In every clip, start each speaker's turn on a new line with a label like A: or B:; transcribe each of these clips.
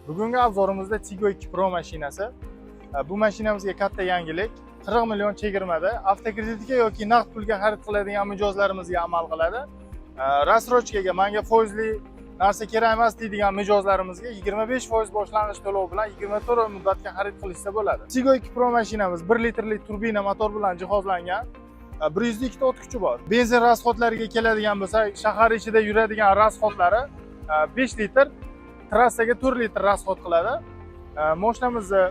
A: Bugungi обзор imizda Tiggo 2 Pro mashinasi. Bu mashinamizga katta yangilik. 40 million chegirmada avtokreditga yoki naqd pulga xarid qiladigan mijozlarimizga amal qiladi. Рассрочка ga manga foizli narsa kerak emas deydigan mijozlarimizga 25% boshlang'ich to'lov bilan 24 oy muddatga xarid qilishsa bo'ladi. Tiggo 2 Pro mashinamiz 1 litrli turbina motor bilan jihozlangan. 102 ta ot kuchi bor. Benzin расход lariga keladigan bo'lsak, shahar ichida yuradigan расход lari 5 litr, trassaga 4 litr расход qiladi. Mashinamizni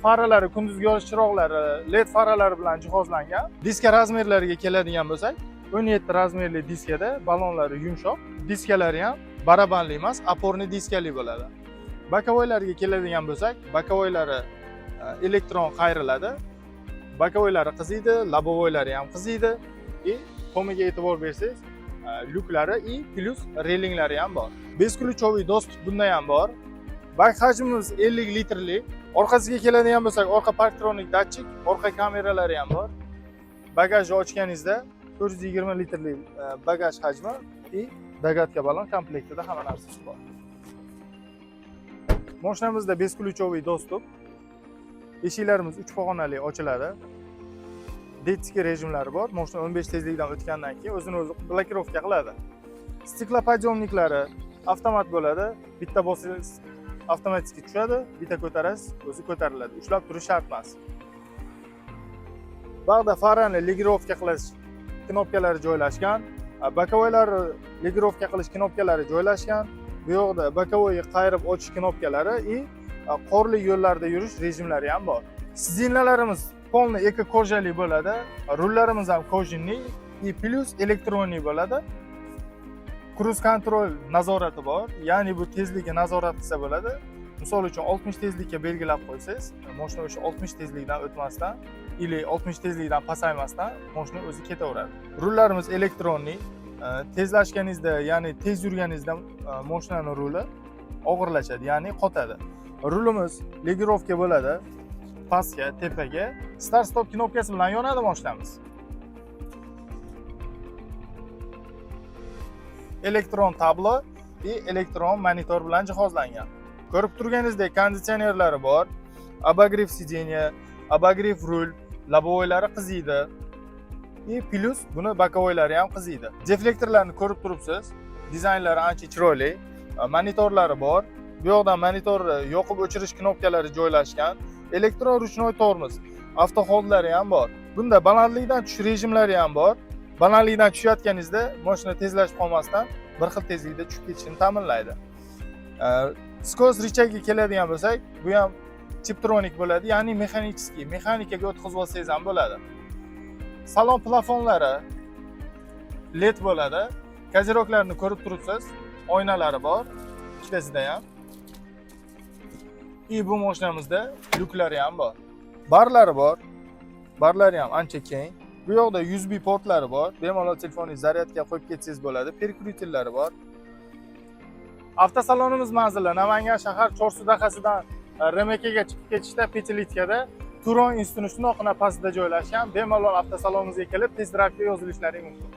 A: faralari, kunduzgi yorish chiroqlari, LED faralari bilan jihozlangan. Diska размер lariga keladigan bo'lsak, 17 размер li diskada, balonlari yumshoq, diskalari ham барабан li emas, опорный diskali bo'ladi. Боковой lariga keladigan bo'lsak, боковой lari elektron qayriladi. Боковой lari qiziydi, лобовой lari ham qiziydi. И tomiga e'tibor bersangiz, lyuklari и плюс релинг lari ham bor. Бесключевой доступ bunda ham bor. Bak hajmimiz 50 litrlik. Orqasiga keladigan bo'lsak, orqa парктроник datchik, orqa kameralari ham bor. Bagajni ochganingizda 420 litrlik bagaj hajmi и догадка balon komplektida hamma narsasi bor. Mashinamizda бесключевой доступ. Eshiklarimiz 3 pog'onali ochiladi. Детский rejimlari bor. Mashina 15 tezlikdan o'tgandan keyin o'zini o'zi блокировка qiladi. Стеклоподъёмник lari avtomat bo'ladi. Bitta bossangiz avtomatik tushadi, bitta ko'tarasiz, o'zi ko'tariladi. Ushlab turish shart emas. Bag'da farani регулировка qilish knopkalari joylashgan. Боковой larni регулировка qilish knopkalari joylashgan. Bu yoqda боковой qayirib ochish knopkalari и qorli yo'llarda yurish rejimlari ham bor. Сиденья larimiz полный эко кожа li bo'ladi. Rullarimiz ham кожаный и плюс электронный bo'ladi. Круиз контроль nazorati bor, ya'ni bu tezlikka nazorat qilsa bo'ladi. Misol uchun, 60 tezlikka belgilab qo'ysangiz, moshina o'sha 60 tezlikdan o'tmasdan или 60 tezlikdan pasaymasdan moshina o'zi ketaveradi. Rullarimiz электронный. Tezlashganingizda, ya'ni tez yurganingizda moshinani ruli og'irlashadi, ya'ni qotadi. Rulimiz регулировка bo'ladi, pastga, tepaga. Start stop knopkasi bilan yonadi moshinamiz. Elektron tablo и elektron monitor bilan jihozlangan. Ko'rib turganingizdek, konditsionerlari bor, обогрев сиденья, обогрев rul, лобовой lari qiziydi и плюс buni боковой lari ham qiziydi. Дефлектор larni ko'rib turibsiz, dizaynlari ancha chiroyli. Monitorlari bor, bu yoqdan monitorni yoqib o'chirish knopkalari joylashgan. Elektron ручной tormoz, автохолд lari ham bor. Bunda balandlikdan tushish rejimlari ham bor. Balandlikdan tushayotganingizda mashina tezlashib qolmasdan bir xil tezlikda tushib ketishini ta'minlaydi. Скорость рычаг ga keladigan bo'lsak, bu ham типтроник bo'ladi, ya'ni механический, mexanikaga o'tkazib olsangiz ham bo'ladi. Salon plafonlari LED bo'ladi. Козырёк larni ko'rib turibsiz, oynalari bor ikkitasida ham. И bu mashinamizda lyuklari ham bor, barlari bor, barlari ham ancha keng. Bu yoqda USB portlari bor, bemalol telefoningizni zaryadga qo'yib ketsangiz bo'ladi. Перекрытие lari bor. Avtosalonimiz manzili Namangan shahar, Chorsu dahasidan RMKga chiqib ketishda, Пятилетка da, Turon instituti shundoqqina pastida joylashgan. Bemalol avtosalonimizga kelib, test drive ga yozilishlaring mumkin.